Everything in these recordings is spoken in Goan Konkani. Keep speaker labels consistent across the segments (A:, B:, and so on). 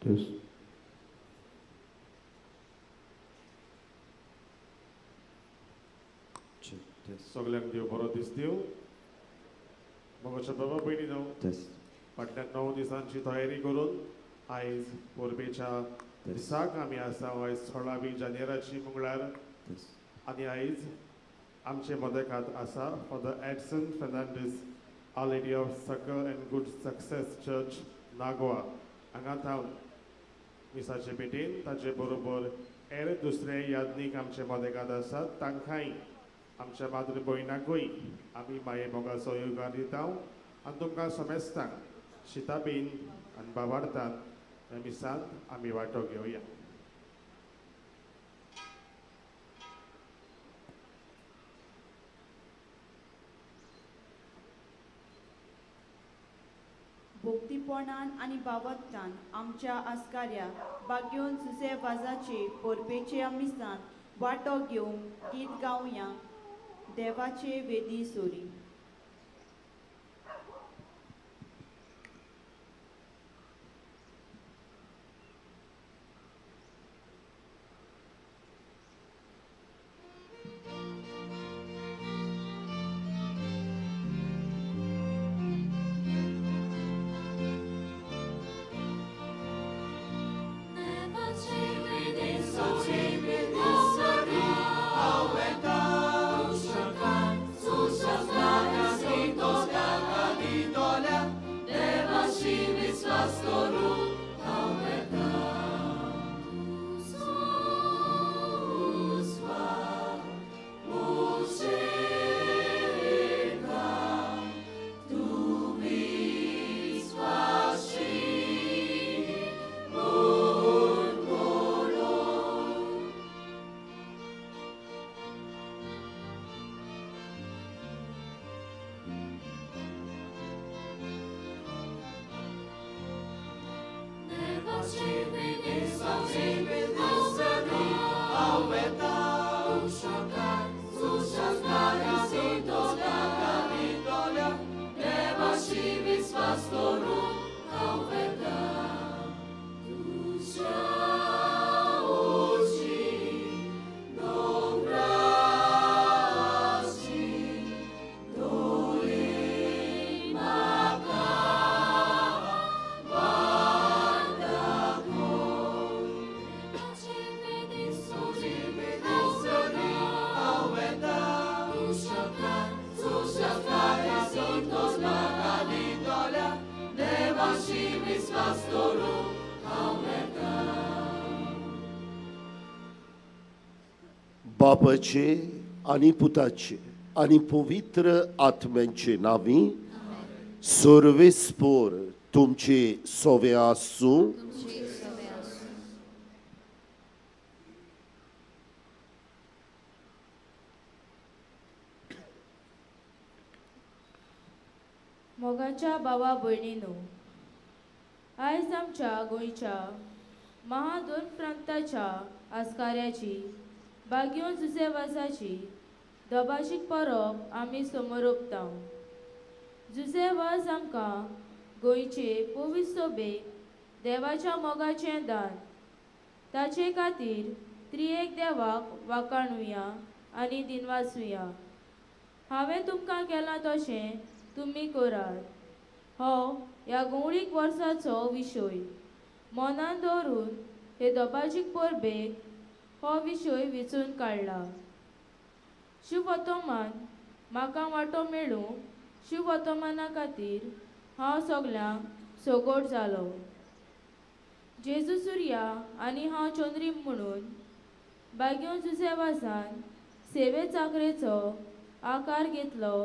A: Test.
B: सगळ्यांक देव बरो दीस दिवं. मोगाच्या बाबा भयणीनो, फाटल्या 9 दिसांची तयारी करून आयज परबेच्या दिसाक आमी आसा. आयज 16 जानेराची मंगळार आनी आयज आमचे मदेकात आसा Father Edson Fernandes, Our Lady of Succour and Good Success Church, Nagoa हांगा थावन मिसाचे भेटेन. ताचे बरोबर हेर दुसरे याज्ञीक आमचे मदेकात आसात. तांकांय आमच्या माद्र भयणाकूय आमी माये मोगाचो येवकार दिता आनी तुमकां समेस्तांक शिताबीन आनी बाबार्थान ह्या मिसांत आमी वांटो घेवया.
C: भोक्तीपणान आनी बावत्तान आमच्या आस्कार्या बागयोन जुजे वाजाचे परबेच्या मिसांत वांटो घेवंक गीत गावया देवाचे वेदी सोरी.
D: बापाचे आनी पुताचे आनी पवित्र आत्म्यांचे नांवी सर्वेस्पोर तुमचे सोवे आसूं.
E: मोगाच्या बाबा भयणीनो, आयज आमच्या गोंयच्या महादोन प्रांताच्या आस्काऱ्याची बागयोन जुजे वाजाची दोबाशीक परब आमी समोर ओंपता. जुजे वाज आमकां गोंयचे पवित्र सोबेक देवाच्या मोगाचें दान, ताचे खातीर त्रिएक देवाक वाखाणुया आनी दिनवासुया. हांवें तुमकां केलां तशें तुमी करात हो ह्या गोंवळीक वर्साचो विशय मनान दवरून हे दोबाजीक परबेक हो विशय वेंचून काडला. शिवतोमान म्हाका वांटो मेळूं शिवतोमाना खातीर हांव सगल्यांक सगोट जालो. जेजू सुर्या आनी हांव चंद्रीम म्हणून बागयोन जुजे वासान सेवे चाकरेचो आकार घेतलो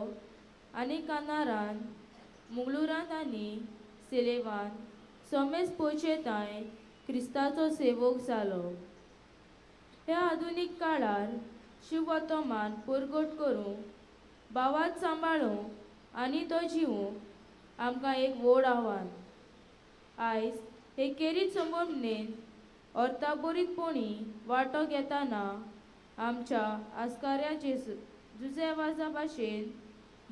E: आनी कानारान मुंगलुरांत आनी सेलेवान समेज पोचेताय क्रिस्ताचो सेवक जालो. ह्या आधुनीक काळार शिवतोमान परगट करूंक, भावात सांबाळूंक आनी तो जिवूंक आमकां एक व्हड आव्हान. आयज हे केरीत संबंदनेन अर्थाबरीतपणी वांटो घेतना आमच्या आस्काऱ्या जेजू जुजे वाजा भाशेन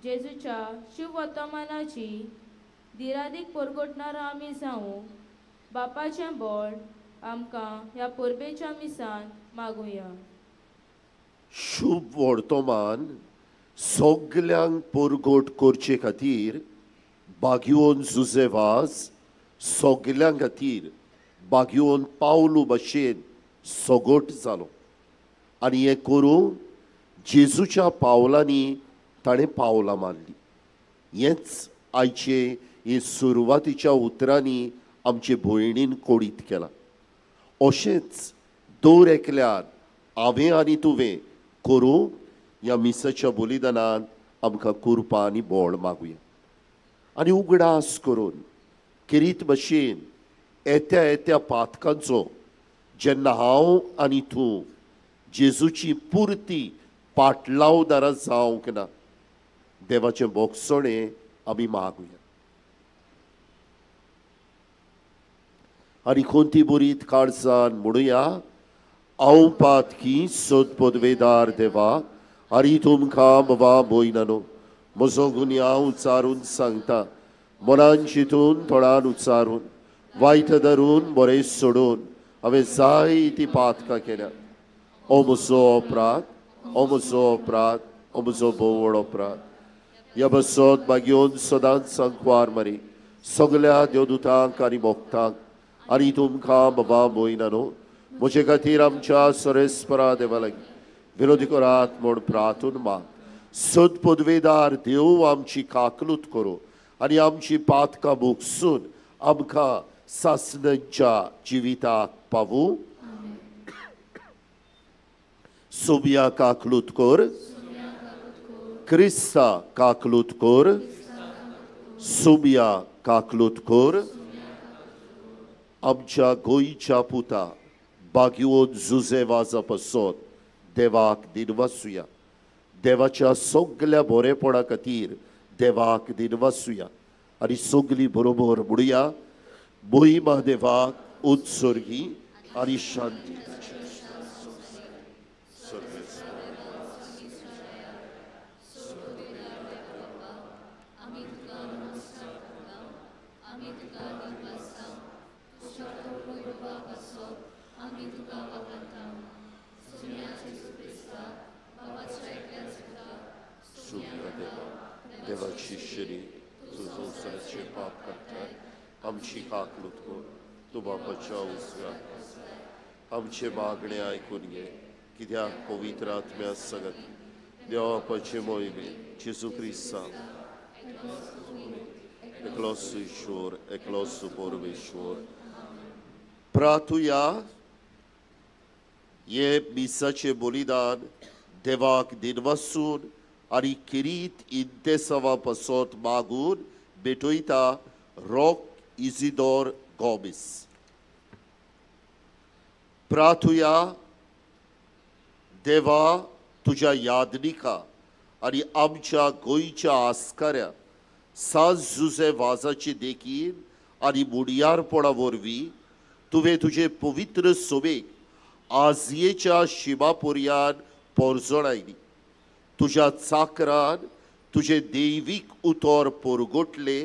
E: जेजूच्या शिवतोमानाची दिरादीक परगटणारा आमी जावूंक बापाचें बोड आमकां ह्या परबेच्या मिसान मागुया.
D: शुभ वर्तमान सगल्यांक परगट करचे खातीर बागयोन जुजे वाज सगल्यां खातीर बागयोन पावलू भशेन सगट जालो आनी हें करून जेजूच्या पावलांनी ताणें पावलां मारली. हेंच आयचे हे सुरवातीच्या उतरांनी आमचे भयणीन कोडीत केलां. अशेंच दर एकल्यान हांवें आनी तुवें करूं ह्या मिसाच्या बलिदानान आमकां कुरपा आनी बळ मागुया आनी उगडास करून किरीत भशेन येत्या येत्या पातकांचो जेन्ना हांव आनी तूं जेजूची पुरती पाटलावदारां जावंक ना देवाचें बोगसणें आमी मागुया. आनी कोणती बरीत काळजान म्हणुया, हांव पातकी सोद पदवेदार देवा आनी तुमकां बाबा भयणानो म्हजो गुन्यांव उच्चारून सांगता, मनान चिंतून तोंडान उच्चारून वायट धरून बरें सोडून हांवें जायतीं पातकां केल्या. ओ म्हजो अपराध, ओ म्हजो अपराध, ओ म्हजो भोव अपराध. ह्या बसत मागीर सदांच सांकवार मारी सगल्या देवदूतांक आनी भक्तांक आनी तुमकां बाबा भयणानो म्हजे खातीर आमच्या सरेस्परा देवा लागीं विनोदी करात म्हूण प्रार्थून माग. सद पदवेदार देव आमची काकलूत करूं आनी आमची पातकां भोगसून आमकां सासणाच्या जिविताक पावूं. सोबिया काकलूत कर, क्रिस्ता काकलूत कर, सोबिया काकलूत कर. आमच्या गोंयच्या पुता बागयोन जुजे वाजा पासत देवाक दिनवासुया. देवाच्या सगल्या बरेपणा खातीर देवाक दिनवासुया आनी सगली बरोबर म्हणुया, मोहिमा देवाक उत्सर्गी आनी शांती. देवाची शिरी तूं संवसाराचे पाप काडटा आमची काकलूत कर. तूं बापाच्या उजव्या आमचे मागणे आयकून घे, कित्याक पवित्र आत्म्या सगत देवापाचे मोहिमे जेजू क्रिस्तांव एकलोच ईश्वर एकलोच परमेश्वर. प्रार्थुया. हे मिसाचें बलिदान देवाक दिनवासून आनी किरीत इंतेसावा पासत मागून भेटयता रॉक इजिदोर गोमीस. प्रार्थुया. देवा तुज्या यादनिका आनी आमच्या गोंयच्या आस्काऱ्या सांज जुजे वाजाचे देखीन आनी मुडयारपणा वरवीं तुवें तुजे पवित्र सोबेक आजयेच्या शिमा पर्यान पोरजणायली. तुज्या चाकरान तुजें दैवीक उतर परगटले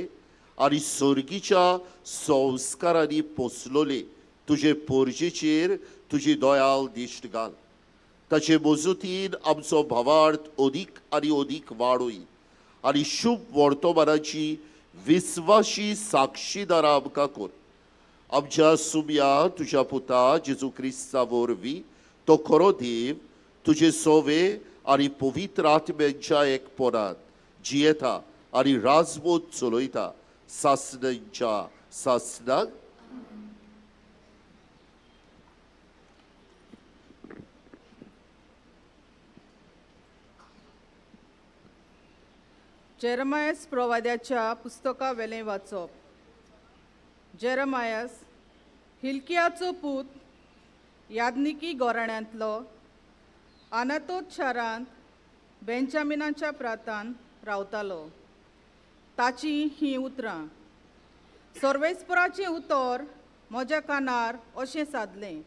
D: आनी सर्गीच्या संस्कारांनी पोसलोले तुजे पोरजेचेर तुजी दयाल दिश्ट घाल. ताचे मजतीन आमचो भावार्थ अदीक आनी अदीक वाडय आनी शुभ वर्तमानाची विस्वाशी साक्षीदारां आमकां कर. आमच्या सुम्या तुज्या पुता जेजू क्रिस्ता वरवीं तो खरो देव तुजे सोवे आनी पवित्र आत्म्यांच्या एकपणांत जियेता आनी राजबोध चलयता सासणांच्या सासणाक.
A: जेरमायस प्रवाद्याच्या पुस्तका वेलें वाचप. जेरमायस हिल्कियाचो पूत यादनिकी गोराण्यांतलो आनातोत शारांत बेंजामिनाच्या प्रांतांत रावतालो. ताची हीं उतरां. सर्वेस्पराचें उतर म्हज्या कानार अशें सादलें,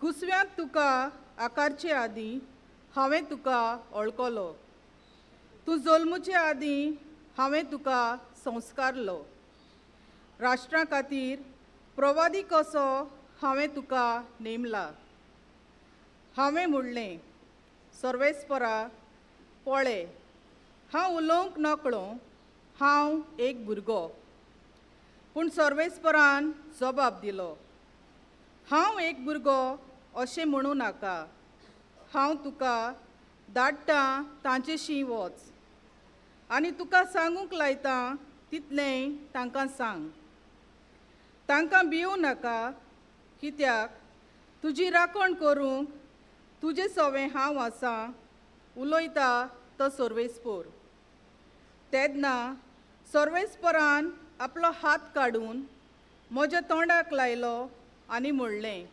A: कुसव्यांत तुका आकारचे आदीं हांवें तुका वळखलो, तूं जल्मुचे आदीं हांवें तुका संस्कारलो. राष्ट्रां खातीर प्रवादी कसो हांवें तुका नेमला. हांवें म्हणलें, सर्वेस्परा, पळय, हांव उलोवंक नकळो, हांव एक भुरगो. पूण सर्वेस्परान जबाब दिलो, हांव एक भुरगो अशें म्हणूं नाका. हांव तुका धाडटां तांचेशी वच आनी तुका सांगूंक लायतां तितलेंय तांकां सांग. तांकां भिवूं नाका, कित्याक तुजी राखण करूंक तुजे सवें हांव आसां, उलयता तो सर्वेस्पोर. तेन्ना सर्वेस्परान आपलो हात काडून म्हज्या तोंडाक लायलो आनी म्हणलें,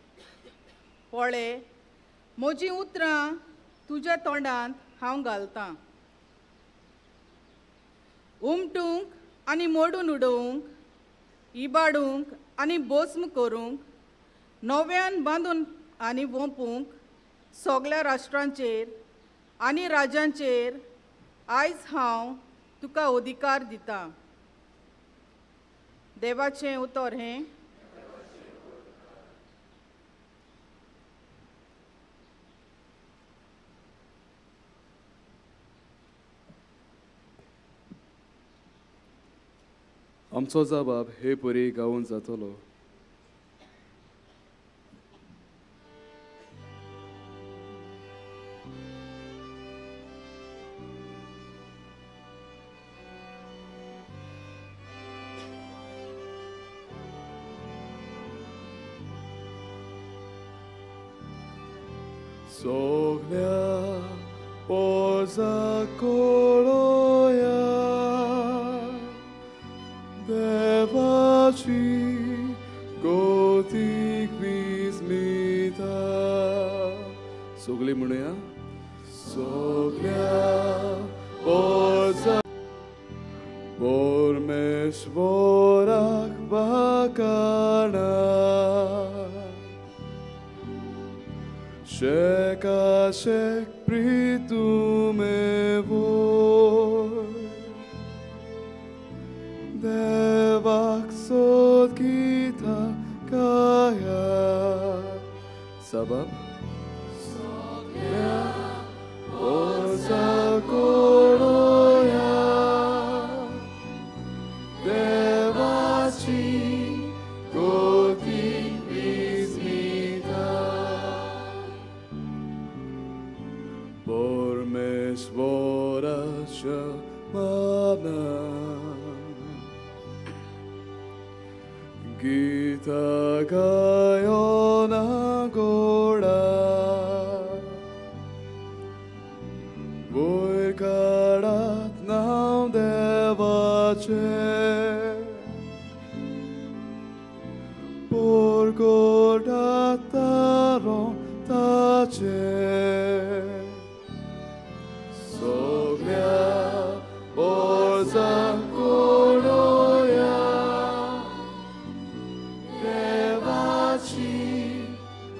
A: पळय, म्हजीं उतरां तुज्या तोंडांत हांव घालतां. उमटूंक आनी मोडून उडोवंक, इबाडूंक आनी बोस्म करूंक, नव्यान बांदून आनी वोंपूंक सगल्या राष्ट्रांचेर आनी राज्यांचेर आयज हांव तुका अधिकार दितां. देवाचें उतर हें.
F: आमचो जबाब हे परी गावून जातलो. सगल्या पोजा कोळोया देवाची गोतीक विस्मिता. सगळी म्हणूया, सगल्या पोजा परमेश्वराक वाकाणा शेकाशेक प्रितुमेवो देवाक सोदगिता काया. सबब सगल्या पोजा कोळोया देवाची गोतीक विस्मिता. परमेश्वराच्या माना गीता गायना गोडा वयर काडात नांव देवाचें परगटात तारण ताचें. सगल्या पोजा कोळोया देवाची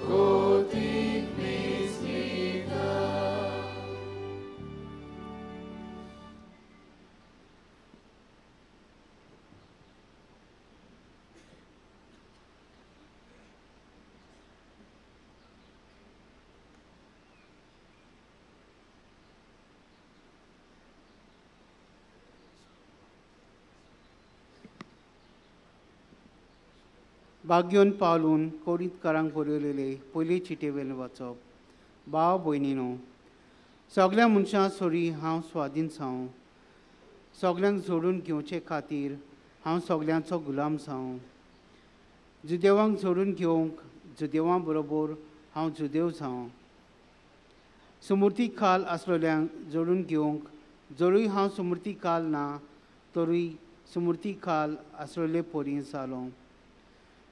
F: गोतीक विस्मिता.
G: बाग्योन पावलून कोरीतकारांक बरयलेले पयले चिटयेवेलें वाचप. भाव भयणीनो, सगल्या मनशां सरी हांव स्वाधीन जावं. सगल्यांक जोडून घेवचे खातीर हांव सगल्यांचो गुलाम जावं. जुदेवांक जोडून घेवंक जुदेवां बरोबर हांव जुदेव जावं. सुमूर्ती खाल आसलेल्यांक जोडून घेवंक जरूय हांव सुमूर्ती खाल ना तरूय सुमूर्ती खाल आसलेले परी जालो.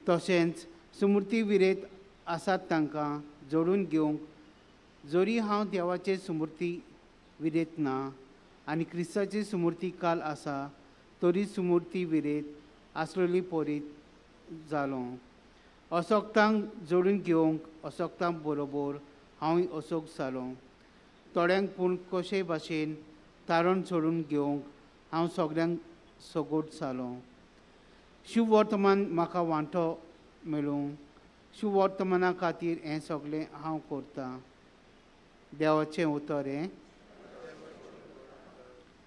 G: तशेंच सुमूर्ती विरेत आसात तांकां जोडून घेवंक जरी हांव देवाचे सुमूर्ती विरेत ना आनी क्रिस्ताची सुमूर्ती काल आसा तरी सुमूर्ती विरेत आसलेली परीत जालो. असोक्तांक जोडून घेवंक असोक्तां बरोबर हांवूय असोक जालो. थोड्यांक पूण कशे भाशेन तारण सोडून घेवंक हांव सगल्यांक सगोट जालो. शिववर्तमान म्हाका वांटो मेळूं सुवर्तमाना खातीर हें सगळें हांव करतां. देवाचें उतर हें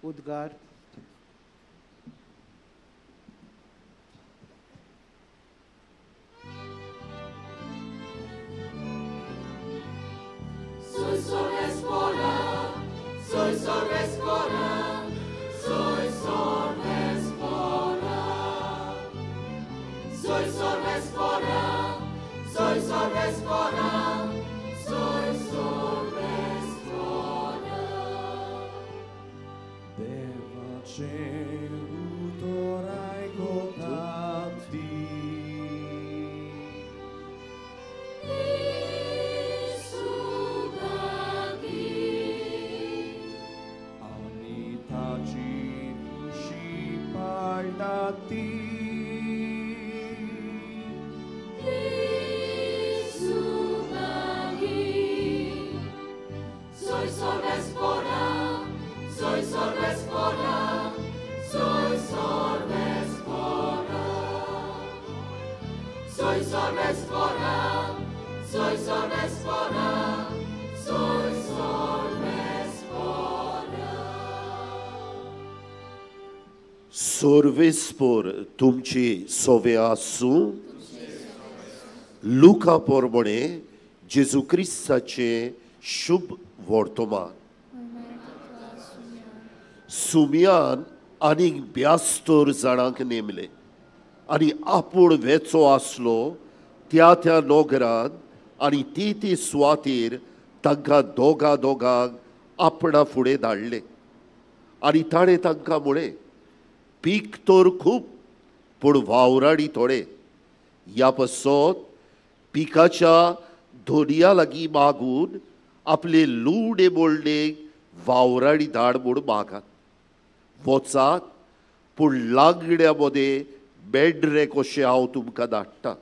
G: उद्गार.
H: Soy sorves pora, soy sorves pora. Soy sorves pora, soy sorves pora, soy sorves pora.
B: Devace utorai kotati.
H: Soy sorves pora, soy sorves pora, soy sorves pora. Soy sorves pora, soy sorves pora, soy sorves pora.
D: सोर्वेस्पोर तुमची सोवे आसूं. लुका पोरमणे जेजू क्रिस्ताचे शुभ वर्तमान. सुमियान आनीक 72 जाणांक नेमले आनी आपूण वेचो आसलो त्या त्या नगरान आनी ती ती सुवातेर तांकां दोगा दोगांक आपणा फुडें धाडले आनी ताणें तांकां म्हळें, पीक तर खूब पूण वावराडी थोडे. ह्या पासत पिकाच्या धोनया लागीं मागून आपले लुणे मोडणेक वावराडी धाड म्हूण मागात. वचात पूण लागण्या मदें मेंढरे कशें हांव तुमकां धाडटा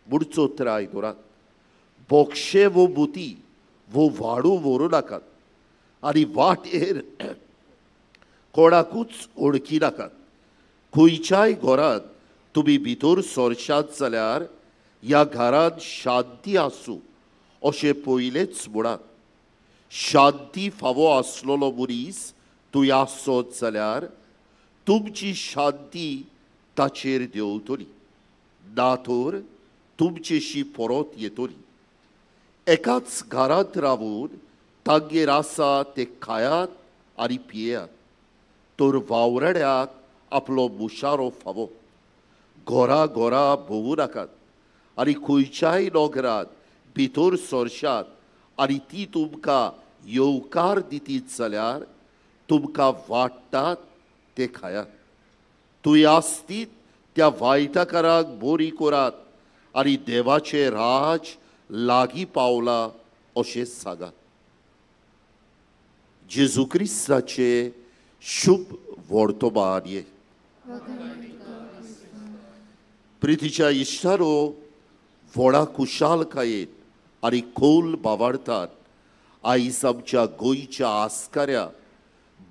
D: म्हूण चोत्राय दवरात. बोक्षे वो बुती वो वाडू व्हरूं नाकात आनी वाटेर कोणाकूच ओळखी नाकात. खंयच्याय घरांत तुमी भितर सरशात जाल्यार ह्या घरांत शांती आसूं अशें पयलेंच म्हणात. शांती फावो आसलेलो मनीस तूं आसत जाल्यार तुमची शांती ताचेर देंवतली, ना तर तुमचेशी परत येतली. एकाच घरांत रावून तांगेर आसा ते खायात आनी पियेयात, तर वावराड्याक आपलो मुशारो फावो. घरा घरा भोंवूं नाकात आनी खंयच्याय नगरांत भितर सरशात आनी ती तुमकां येवकार दितीत जाल्यार तुमकां वाडटात ते खायात. तूं आसतीत त्या वायटकाराक बोरी करात आनी देवाचें राज लागीं पावलां अशें सांगात. जेजू क्रिस्ताचें शुभ वर्तमान हें. प्रितीच्या इश्टारो, व्हडा खुशालकायेन आनी खोल बावाडतात आयज आमच्या गोंयच्या आस्काऱ्या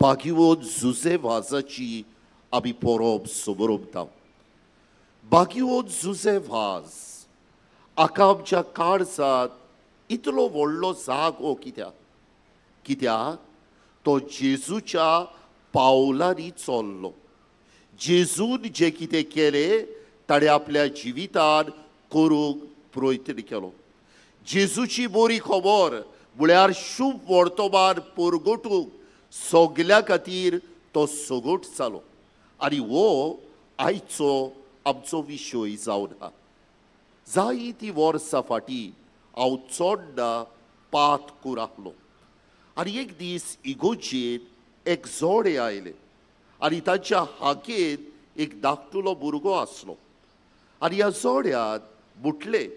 D: बागिवोन जुजे वाजाची आमी परब समरमता. बागिवोन जुजे वाज आका आमच्या काळजांत इतलो व्हडलो जागो कित्याक? कित्याक तो जेजूच्या पावलांनी चल्लो. जेजून जें कितें केलें ताणें आपल्या जिवितान करूंक प्रयत्न केलो. जेजूची बरी खबर म्हळ्यार शुभ वर्तमान परगटूंक सगल्या खातीर तो सगट जालो आनी हो आयचो आमचो विशय जावन आहा. जायतीं वर्सां फाटीं हांव चोडणा पात कूर आहलो आनी एक दीस इगोजेन एक जोडे आयलें आनी तांच्या हाकेन एक धाकटुलो भुरगो आसलो आनी ह्या जोड्यान म्हटलें,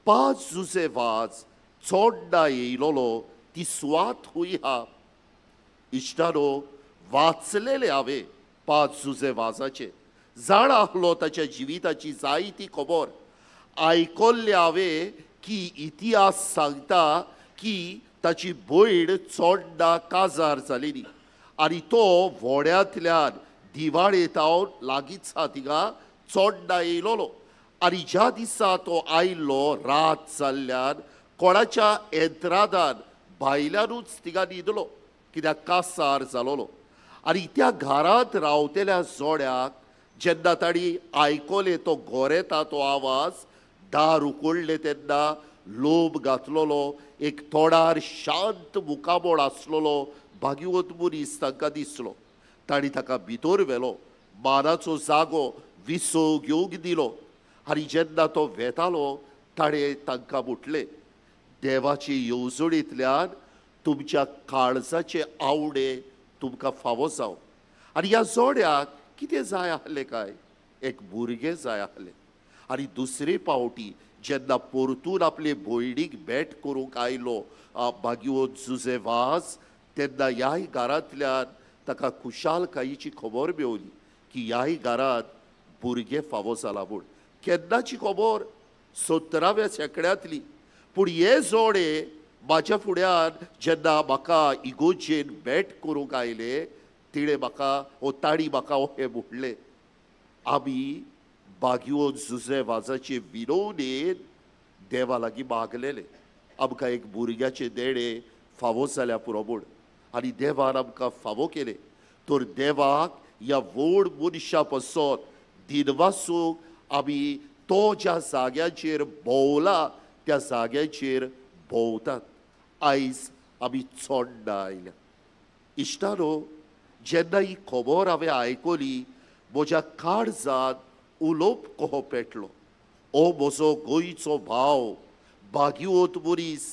D: 5 जुजे वाज चोडणा येयलोलो ती सुवात खूंय आहा? इश्टानो, वाचलेले हांवें 5 जुजे वाजाचे. जाणा आहलो ताच्या जिविताची जायती खबर आयकल्ले हांवें की इतिहास सांगता की ताची भयण चोडणा काजार जालेली आनी तो व्हड्यांतल्यान दिवाळे तावन लागींच आहा थिंगा चोडणा येयलोलो आनी ज्या दिसा तो आयलो रात जाल्ल्यान कोणाच्या एंत्रादान भायल्यानूच तिगा न्हिदलो, कित्याक कासार जालोलो. आनी त्या घरांत रावतल्या जोड्याक जेन्ना तांणी आयकले तो गोरेता तो आवाज, दार उकडले तेन्ना लोब घातलोलो एक तोंडार शांत मुखामोळ आसलेलो भाग्यवंत मनीस तांकां दिसलो. तांणी ताका भितर व्हेलो, मानाचो जागो विसव घेवंक दिलो. आनी जेन्ना तो वेतालो ताणें तांकां म्हटलें, देवाचे येवजणेंतल्यान तुमच्या काळजाचे आवडे तुमकां फावो जावं. आनी ह्या जोड्याक कितें जाय आसलें काय? एक भुरगें जाय आसलें. आनी दुसरे पावटी जेन्ना परतून आपले भयणीक भेट करूंक आयलो भाग्यवंत जुझे वाज, तेन्ना ह्याय घरांतल्यान ताका खुशालकायेची खबर मेवली की ह्याय घरांत भुरगें फावो जाला म्हूण. केन्नाची खबर? 17व्या शेंकड्यांतली. पूण हे जोडे म्हाज्या फुड्यान जेन्ना म्हाका इगोजेन भेट करूंक आयले, तिणें म्हाका ओ ताणी म्हाका हें म्हणलें, आमी भाग्यवंत जुझे वाजाचे विनवणेन देवा लागीं मागलेले, आमकां एक भुरग्याचें देणें फावो जाल्या पुरो म्हूण, आनी देवान आमकां फावो केलें. तर देवाक ह्या व्हड मनशा पासत दिनवासूंक आमी तो ज्या जाग्यांचेर भोंवला त्या जाग्यांचेर भोंवतात. आयज आमी चोंडा आयल्या. इश्टानो, जेन्ना ही खबर हांवें आयकली म्हज्या काळजांत उलोवप कहो पेटलो. ओ म्हजो गोंयचो भाव भाग्यवंत मनीस,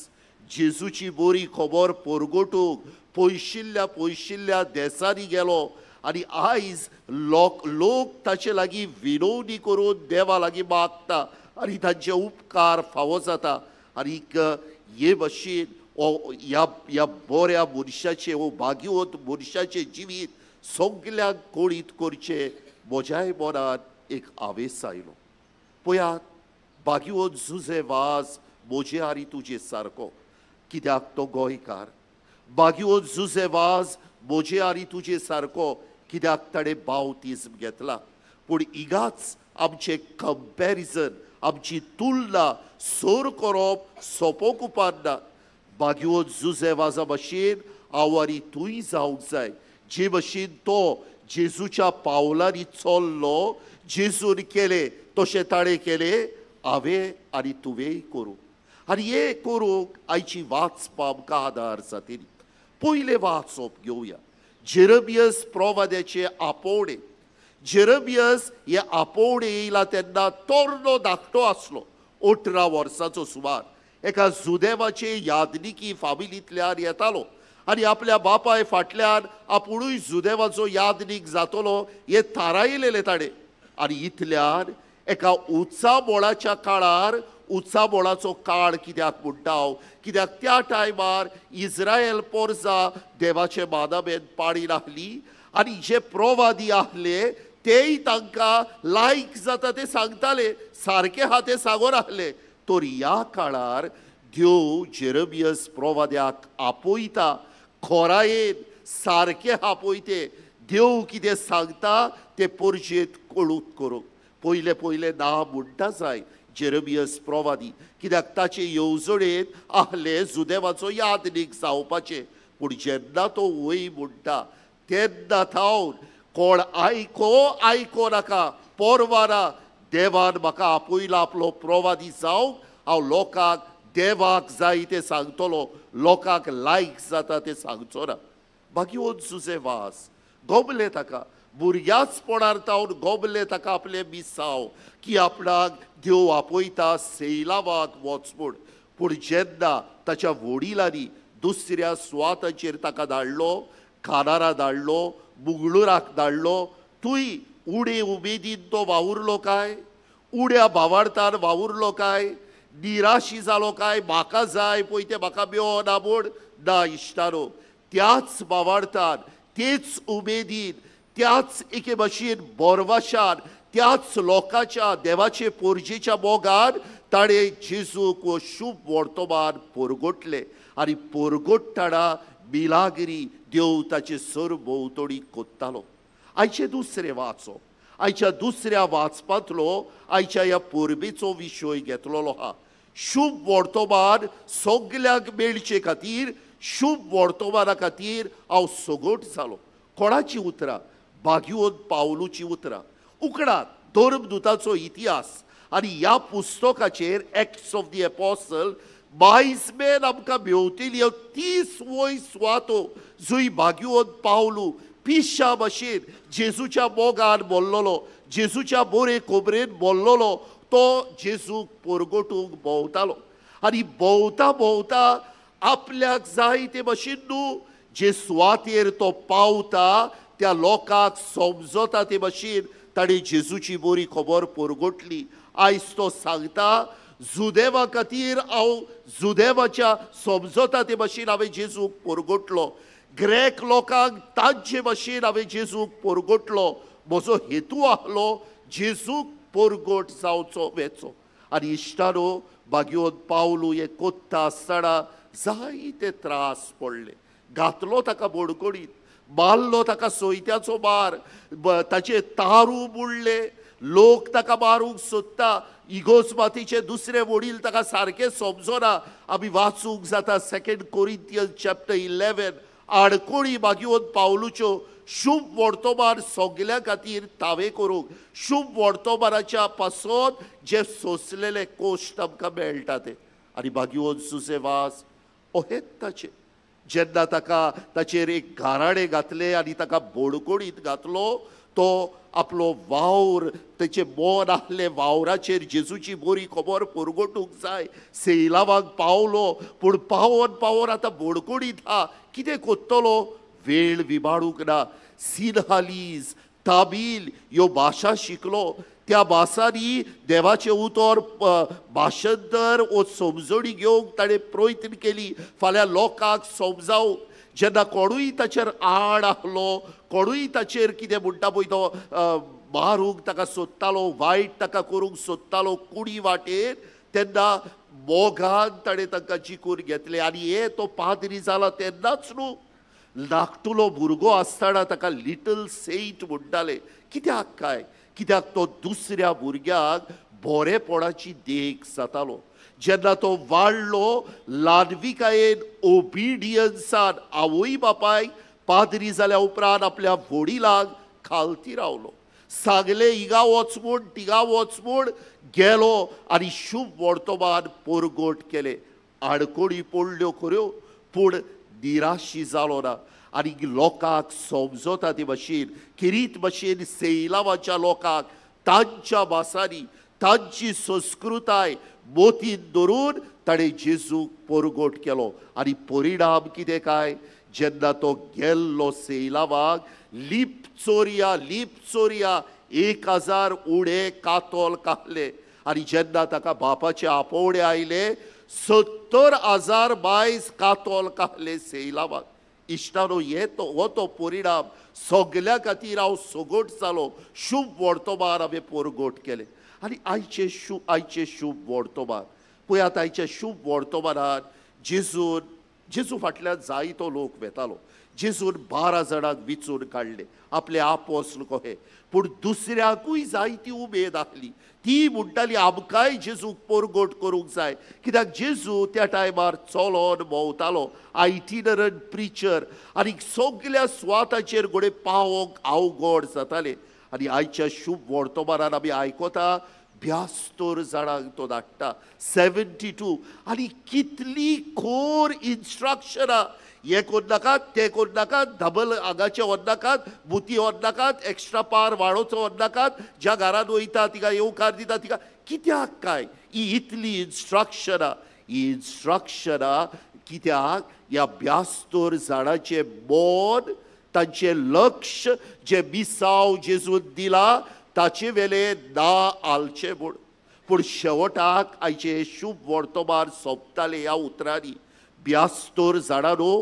D: जेजूची बरी खबर परगटूंक पयशिल्ल्या पयशिल्ल्या देसांनी गेलो आनी आयज लोक ताचे लागीं विनवणी करून देवा लागीं मागता आनी तांचे उपकार फावो जाता. आनीक हे भशेन ह्या बऱ्या मनशाचें वो भाग्यवंत मनशाचें जिवीत सगल्यांक कळीत करचें म्हज्याय मनान एक आवेस आयलो. पळयात, भाग्यवंत जुझे वाज म्हजे आनी तुजे सारको, कित्याक तो गोंयकार. भाग्यवंत जुझे वाज म्हजे आनी तुजे सारको, कित्याक ताणें बावतिज्म घेतला. पूण हिगाच आमचें कंपॅरिजन, आमची तुलना सर करप सोंपो कुपान्ना. भाग्यवंत जुझे वाजा भशेन हांव आनी तूंय जावंक जाय. जे भशेन तो जेजूच्या पावलांनी चल्लो, जेजून केलें तशें ताणें केलें, हांवें आनी तुवेंय करूं. आनी हें करूंक आयची वाचपा आमकां आदार जातली. पयलें वाचप घेवया जेरमियस प्रवाद्याचें आपोवणें. जेरमियस हे आपोवणें येयला तेन्ना तरनो धाकटो आसलो, 18 वर्सांचो सुमार. एका जुदेवाचे यादनिकी फामिलींतल्यान येतालो आनी आपल्या बापाय फाटल्यान आपुणूय जुदेवाचो यादनीक जातलो हें थारायलेलें ताणें. आनी इतल्यान एका उचाबोळाच्या काळार, उचाबोळाचो काळ कित्याक म्हणटा हांव, कित्याक त्या टायमार इस्रायल पोरजा देवाचे मादामेन पाणी नासली आनी जे प्रवादी आसले तेय तांकां लायक जाता ते सांगताले, सारके आहा ते सांगून आसले. तर ह्या काळार देव जेरमियस प्रवाद्याक आपयता, खोरायेन सारके आपयते. देव कितें सांगता ते पोरजेंत कळूत करूंक पयले पयले ना म्हणटा जाय जेरमियस प्रवादी, कित्याक ताचे येवजणेंत आहले जुदेवाचो यादनीक जावपाचें. पूण जेन्ना तो वय म्हणटा तेन्ना थावन कोण आयको आयको नाका, परवा ना, देवान म्हाका आपयला आपलो प्रवादी जावंक, हांव लोकांक देवाक जाय तें सांगतलो, लोकांक लायक जाता तें सांगचो ना. भाग्यवंत जुझे वाज गोमले ताका भुरग्याचपणार तावन गोमले ताका आपलें मिसांव की आपणाक देव आपयता सेलावाक वच म्हूण. पूण जेन्ना ताच्या वडिलांनी दुसऱ्या सुवातांचेर ताका धाडलो, कानारा धाडलो, मुंगळुराक धाडलो, तूंय उडे उमेदीन तो वावुरलो काय, उड्या भावार्थान वावुरलो काय, निराशी जालो काय, म्हाका जाय पळय तें म्हाका मेळना म्हूण? ना इश्टानो, त्याच भावार्थान, तेच उमेदीन, त्याच एके भशेन बोरवाशान, त्याच लोकांच्या देवाचे पोरजेच्या मोगान ताणें जेजूक वो शुभ वर्तमान पोरगोटलें. आनी पोरगोट्टाणा मिलागिरी देव ताचे सरभोंवतणी कोत्तालो. आयचें दुसरें वाचप. आयच्या दुसऱ्या वाचपांतलो आयच्या ह्या परबेचो विशय घेतलेलो आहा. शुभ वर्तमान सगल्यांक मेळचे खातीर, शुभ वर्तमाना खातीर हांव सगट जालो. कोणाची उतरां? भाग्यवंत पावलूची उतरां. उकडात धर्मदूताचो इतिहास आनी ह्या पुस्तकाचेर एक्ट्स ऑफ the apostle बायस मेन आमकां मेवतली 30 वय सुवातो जंय भाग्यवंत पावलू पिश्या भशेन जेजूच्या मोगान बोल्लोलो, जेजूच्या बोरे कोबरेन बोल्लोलो, तो जेजूक पोरगोटूंक भोंवतालो. आनी भोंवता भोंवता आपल्याक जाय ते भशेन न्हू, जे सुवातेर तो पावता त्या लोकांक समजता ते भशेन ताणें जेजूची बरी खबर पोरगोटली. आयज तो सांगता जुदेवा खातीर हांव जुदेवाच्या समजता ते भशेन हांवें जेजूक पोरगोटलो, ग्रेक लोकांक तांचे भशेन हांवें जेजूक पोरगोटलो. म्हजो हेतू आहलो जेजूक पोरगोट जावचो वेचो. आनी इश्टानो, भाग्यवंत पावलू हे कोत्ता आसतना जायते त्रास पडले. घातलो ताका बोडकोडीत, मारलो ताका सोयत्याचो मार, ताचे तारू बुडले, लोक ताका मारूंक सोदता. इगोज मातीचे दुसरे वडील ताका सारकें समजना. आमी वाचूंक जाता 2 कोरिंथियन्स चॅप्टर 11. आडकोळी भाग्यवंत पावलूच्यो शुभ वर्तमान सगल्या खातीर तावे करूंक, शुभ वर्तमानाच्या पासत जे सोंसलेले कोश्ट आमकां मेळटा ते. आनी भाग्यवंत जुझे वास ओहेत ताचे जेन्ना ताका ताचेर एक गाराणें घातलें आनी ताका बोडकोडीत घातलो, तो आपलो वावर तेचें मन आहलें वावराचेर जेजूची बरी खबर पोरगोटूंक जाय. सेलावाक पावलो, पूण पावोन पावोन आतां बोडकोडीत आहा, कितें कोत्तलो? वेळ विबाडूंक ना. सिन्हालीज, तामील ह्यो भाशा शिकलो. त्या भासांनी देवाचें उतर भाशंतर वो समजणी घेवंक ताणें प्रयत्न केली फाल्यां लोकांक समजावंक. जेन्ना कोणूय ताचेर आड आहलो, कोणूय ताचेर कितें म्हणटा पळय तो मारूंक ताका सोदतालो, वायट ताका करूंक सोदतालो कुडी वाटेर, तेन्ना मोगान ताणें तांकां जिखून घेतलें. आनी हे तो पाद्री जाला तेन्नाच न्हू, धाकटुलो भुरगो आसतना ताका लिटल सेंट म्हणटाले. कित्याक काय? कित्याक तो दुसऱ्या भुरग्यांक बरेपणाची देख जातालो. जेन्ना तो वाडलो ल्हानविकायेन ओबिडियन्सान आवय बापायक पाद्री जाल्या उपरांत आपल्या वडिलांक खालती रावलो. सांगले हिंगा वच म्हूण, तिगा वच म्हूण गेलो आनी शुभ वर्तमान पोरगोट केले. आडकोळी पडल्यो खऱ्यो, पूण निराशी जालो ना. आनी लोकांक समजता ते भशेन, किरीत भशेन सेलावाच्या लोकांक तांच्या भासांनी तांची संस्कृताय मोतीन धरून ताणें जेजूक पोरगोट केलो. आनी परिणाम कितें काय? जेन्ना तो गेल्लो सेलावाक लिप चोरया लिप चोरया 1000 उडे कातोल काडले. आनी जेन्ना ताका बापाचे आपोवणे आयले 70,000 बायस कातोल काडले सेलावाक. इश्टानो, हे तो हो तो परिणाम. सगल्या खातीर हांव सगट जालो, शुभ वर्तमान हांवें पोरगोट केलें. आनी आयचें शुभ वर्तमान पळयात. आयच्या शुभ वर्तमानान जेजू फाटल्यान जायतो लोक वेतालो. जेजून 12 जाणांक विचून काडले आपले आपोस्ल कहे, पूण दुसऱ्याकूय जायती उमेद आहली. ती म्हणटाली आमकांय जेजूक पोरगोट करूंक जाय. कित्याक जेजू त्या टायमार चलोन भोंवतालो, आयटिनरंट प्रिचर, आनी सगल्या सुवाताचेर घोडे पावोंक अवघड जाताले. आनी आयच्या शुभ वर्तमानान आमी आयकता 72 जाणांक तो धाडटा, 72. आनी कितली खोर इन्स्ट्रक्शनां. हें कोन्नाकात, तें कोन्नाकात, डबल आगाचें व्हरनाकात, बुती व्हरनाकात, एक्स्ट्रा पार वाडोवचो व्हरनाकात, ज्या घरान वयता तिका येवकार दिता तिका. कित्याक काय ही इतली इन्स्ट्रक्शनां? ही इन्स्ट्रक्शनां कित्याक? ह्या 72 जाणांचें मन, तांचें लक्ष जें मिसांव जेजून दिला ताचे वेले ना आलचें म्हूण. पूण शेवटाक आयचें शुभ वर्तमान सोंपतालें ह्या उतरांनी, 72 जाणांनो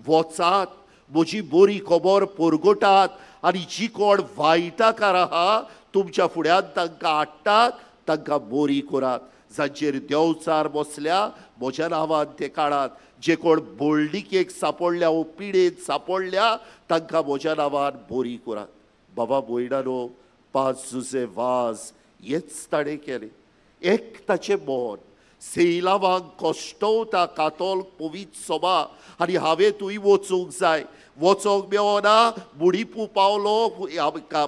D: वचात, म्हजी बरी खबर पोरगोटात आनी जी कोण वायटाकार आहा तुमच्या फुड्यान तांकां हाडटात, तांकां बरी करात. जांचेर देंवचार बसल्या म्हज्या नांवान ते काडात, जे कोण बोल्डिकेक सापडल्या वो पिडेन सापडल्या तांकां म्हज्या नांवान बरी करात. बाबा भयणानो, पांच जुजे वाज हेच ताणें केलें. एक ताचें मन सेयलावांक कश्टवता कातोल पवित्र सभा आनी हांवें थंय वचूंक जाय. वचोंक मेवना, मुडीपू पावलो,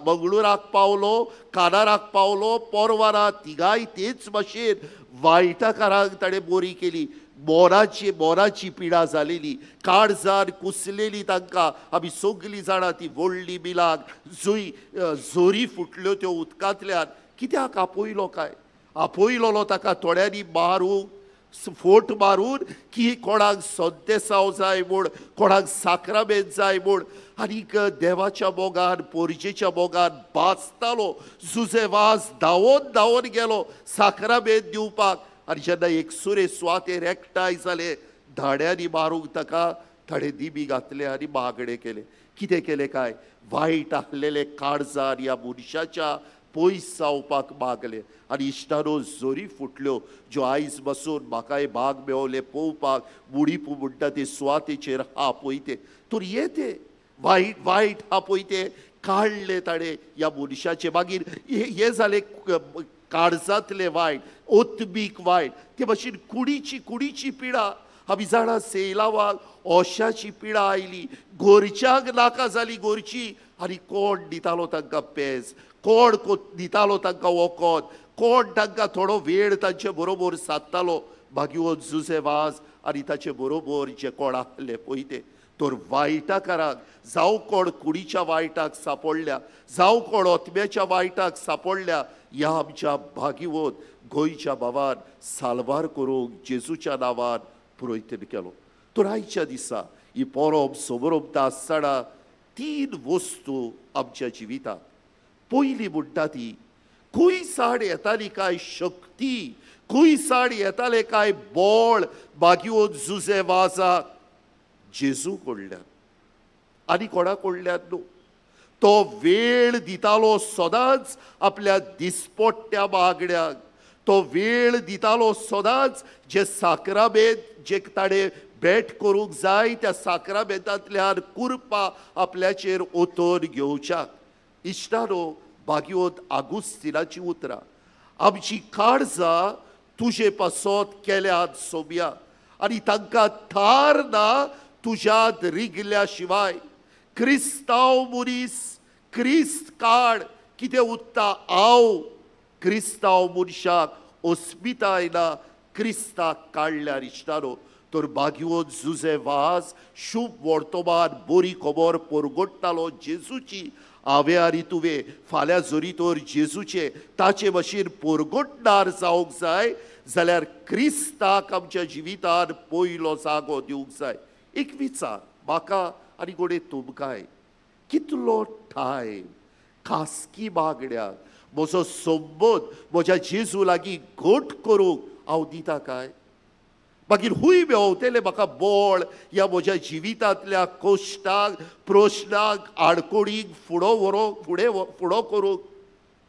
D: मंगळुराक पावलो, कानाराक पावलो, पोरवारा तिगाय तेच भाशेन वायटाकारांक ताणें बोरी केली. मोराची मोराची पिडा जालेली, काळजार कुसलेली तांकां. आमी सगलीं जाणां ती व्हडली मिलाक जुय जोरी फुटल्यो त्यो उदकांतल्यान. कित्याक आपयलो काय? आपयलोलो ताका थोड्यांनी मारूंक, फोट मारून की कोणाक संतेसांव जाय म्हूण, कोणाक साक्रामेंत जाय म्हूण. आनीक देवाच्या मोगान पोरजेच्या मोगान भाजतालो जुजे वाज, धांवोन धांवोन गेलो साक्रामेंत दिवपाक. आनी जेन्ना एक सुरे सुवातेर एकठांय जाले, धाड्यांनी मारूंक ताका, ताणें दिमी घातले आनी मागणें केलें. कितें केलें काय? वायट आसलेले काळजार ह्या मनशाच्या पयस जावपाक मागले. आनी इश्टानो जोरी फुटल्यो ज्यो आयज बसून म्हाकाय भाग मेवले पळोवपाक. मुडीपू म्हणटा ते सुवातेचेर हा पळय ते तर ये ते वायट वायट हा पळय ते काडले ताणें ह्या मनशाचे. मागीर हें जालें काळजांतलें वायट, ओतबीक वायट. ते भाशेन कुडीची कुडीची पिडा आमी जाणा सेयलावाक ओशाची पिडा आयली, गोरच्याक नाका जाली गोरची. आनी कोण दितालो तांकां पेज, कोण दितालो तांकां वखद, कोण तांकां थोडो वेळ तांचे बरोबर सादतालो? मागीर जुजे वाज आनी ताचे बरोबर जे कोण आहले पळय ते. तर वायटाकारांक, जावं कोण कुडीच्या वायटाक सापडल्या, जावं कोण ओतम्याच्या वायटाक सापडल्या, ह्या आमच्या भागिवत गोंयच्या भावान साल्वार करूंक जेजूच्या नांवान प्रयत्न केलो. तर आयच्या दिसा ही परब समरमता आसतना तीन वस्तू आमच्या जिवितांत. पयली म्हणटा ती खंय साड येताली काय शक्ती, खंय साड येताले काय बळ बागिवत जुजे वाजाक? जेजू कडल्यान आनी कोणा कडल्यान न्हू. तो वेळ दितालो सदांच आपल्या दिसपट्ट्या मागण्याक. तो वेळ दितालो सदांच जे साक्रामेंत जे ताणें भेट करूंक जाय त्या साक्रामेंतांतल्यान कुरपा आपल्याचेर ओतोवन घेवच्याक. इश्टानो, भाग्योत आगुस्तिनाची उतरां, आमची काळजां तुजे पासत केल्यात सोम्या आनी तांकां थार ना तुज्यात रिगल्या शिवाय. क्रिस्तांव मनीस क्रिस्त काड कितें उत्ता हांव क्रिस्तांव मनशाक अस्मिताय ना क्रिस्ताक काडल्यार. इश्टानो, तर भाग्योत जुजे वाज शुभ वर्तमान बरी खबर परगट्टालो जेजूची. हांवें आनी तुवें फाल्यां जरी तर जेजूचे ताचे भशेन परगटणार जावंक जाय जाल्यार क्रिस्ताक आमच्या जिवितान पयलो जागो दिवंक जाय. एक विचार म्हाका आनी गोडे तुमकांय, कितलो टायम खासकी मागण्याक म्हजो संबंद म्हज्या जेजू लागीं घट करूंक हांव दिता काय? मागीर हुंय मेवतलें म्हाका बळ ह्या म्हज्या जिवितांतल्या कश्टांक, प्रश्नांक, आडकोडींक फुडो व्हरूंक, फुडें फुडो करूंक?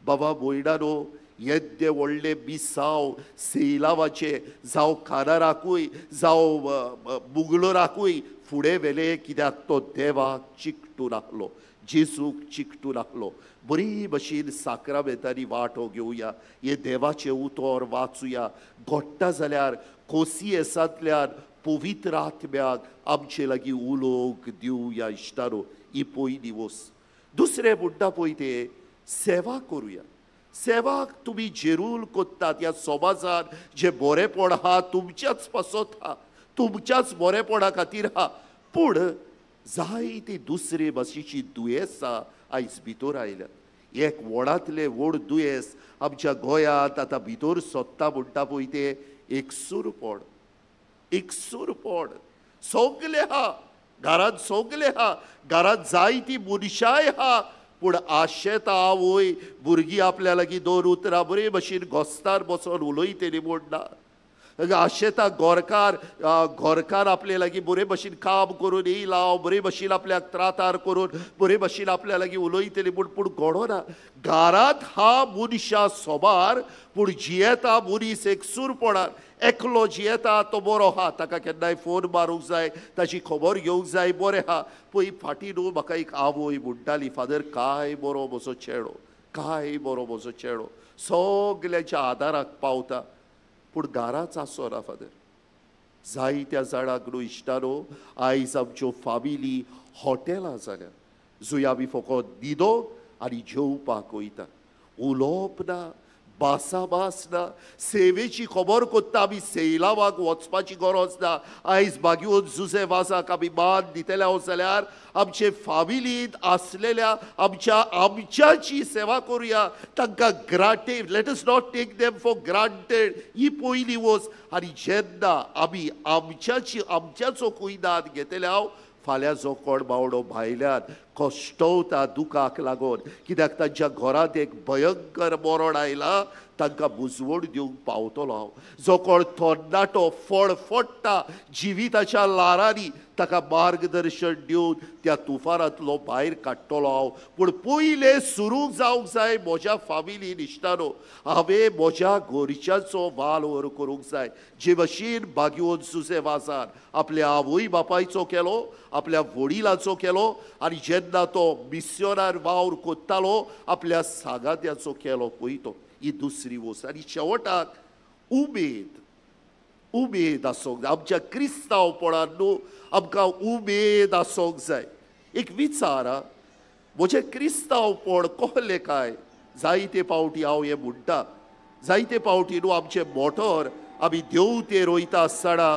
D: बाबा भयणानो, येद्दे व्हडले मिसांव सेयलावाचे जावं कानाराकूय जावं मुगलोराकूय फुडें व्हेले कित्याक तो देवाक चिकटून आहलो, जेजूक चिकटून आहलो. बरी भशेन साक्रामेंतांनी वांटो घेवया, हें देवाचें उतर वाचुया. घडटा जाल्यार कोसियेसांतल्यान पवित्र आत्म्याक आमचे लागीं उलोवंक दिवया. इश्टानो, ही पयली वस्त. दुसरें म्हणटा पळय तें सेवा करुया. सेवाक तुमी जेरूल कोत्तात ह्या समाजान जें बरेंपण आहा तुमच्याच पासत आहा, तुमच्याच बरेंपणा खातीर आहा. पूण जायती दुसरे भाशेची दुयेंसां आयज भितर आयल्यात. एक व्हडांतलें व्हड दुयेंस आमच्या गोंयांत आतां भितर सोदता म्हणटा पळय तें एकसूरपण. एकसूरपण सगलें आहा घरांत, सगलें आहा घरांत, जायतीं मनशांय आहा, पूण आशेता आवय भुरगीं आपल्या लागीं दोन उतरां बरे भशेन घोस्तार बसोन उलयतली म्हूण ना. आशेता गोरकार घरकार आपले लागीं बरे भशेन काम करून येयला, बरे भशेन आपल्याक त्रातार करून बरे भशेन आपल्या लागीं उलयतली म्हूण, पूण घडोना. घरांत हा मनशां सोबार, पूण जियेता मनीस एकसूरपणान, एकलो जियेता तो बरो आहा, ताका केन्नाय फोन मारूंक जाय, ताची खबर घेवंक जाय, बरें आहा. पळय फाटीं न्हू म्हाका एक आवय म्हणटाली, फादर काय बरो म्हजो चेडो, काय बरो म्हजो चेडो सगल्यांच्या आदाराक पावता, पूण घराच आसना फादर. जायत्या जाणांक न्हू इश्टानो आयज आमच्यो फामिली हॉटेलां जाल्या, जंय आमी फकत न्हिदोंक आनी जेवपाक वयता, उलोवप ना, भासाभास ना, सेवेची खबर कोत्ता आमी सेलावाक वचपाची गरज ना. आयज बागयोन जुजे वाजाक आमी मान दितले हांव जाल्यार आमचे फामिलींत आसलेल्या आमच्या आमच्याची सेवा करुया, तांकां granted, let us not take them for granted. ही पयली वस्त. आनी जेन्ना आमी आमच्याची आमच्याचो कुयदाद घेतले हांव, फाल्यां जो कोण बावडो भायल्यान कश्टवता दुखाक लागून, कित्याक तांच्या घरांत एक भयंकर मरण आयला, तांकां बुजवण दिवंक पावतलो हांव. जो कोण थोन्नाटो फडफडटा जिविताच्या ल्हारांनी, ताका मार्गदर्शन दिवन त्या तुफानांतलो भायर काडटलो हांव. पूण पयलें सुरू जावंक जाय म्हज्या फामिलीन इश्टानो, हांवें म्हज्या घरच्यांचो वालोर करूंक जाय. जे भशेन बागयोन जुजे वाजार आपल्या आवय बापायचो केलो, आपल्या वडिलांचो केलो, आनी जेन्ना तो मिस्योनार वावर कोत्तालो आपल्या सागात्याचो केलो पळय तो. ही दुसरी वस्त. आनी शेवटाक उमेद, उमेद आसूंक जाय आमच्या क्रिस्तांवपणान न्हू, आमकां उमेद आसूंक जाय. एक विचार, म्हजें क्रिस्तांवपण कहलें काय? जायते फावटी हांव हें म्हणटा, जायते फावटी न्हू आमचें मोटर आमी देंवतेर वयता आसतना